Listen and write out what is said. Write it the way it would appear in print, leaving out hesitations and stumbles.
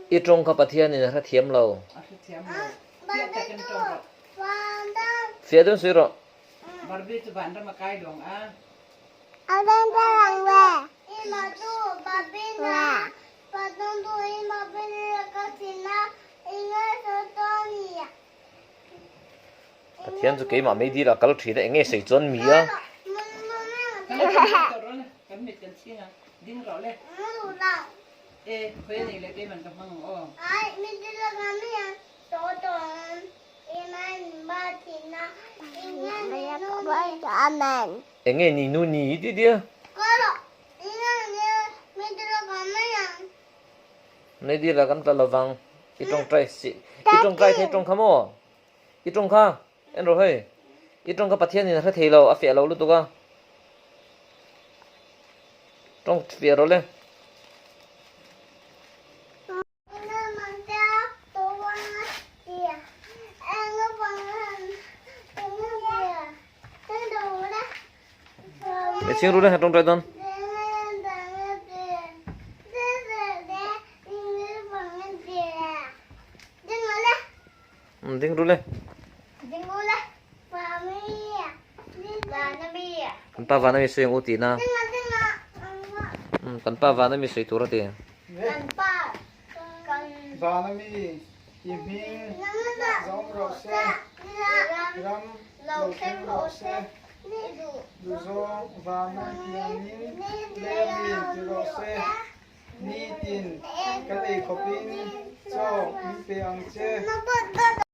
I tawng kha Pathianin a hrethiam lo. Fiah deuh sawi rawh. Pathian chu keimah mei dil a kal thin a, eng nge sawi chuan mi a? Eng nge ni nu ni i ti tia? Mei dil ah kan tla lovang. I tawngtai si i tawngtai thei tawng kha maw? I tawng kha en rawh hei. I tawng kha Pathian in a hre thei lo, a fiah lo lutuk a. Tawng fiah rawh le. Để chiên ru đây, trong trái đơn. Ding ru le. Kan pa vana mi sui ang u tih na. Kan pa vana mi sui tur a ti. Vana mi i hming zawm rawh se, ram lo thleng rawh se, Luzawng vana hianin lei ami ti rawh se, nitin kan ei khawpin chaw min pe ang che.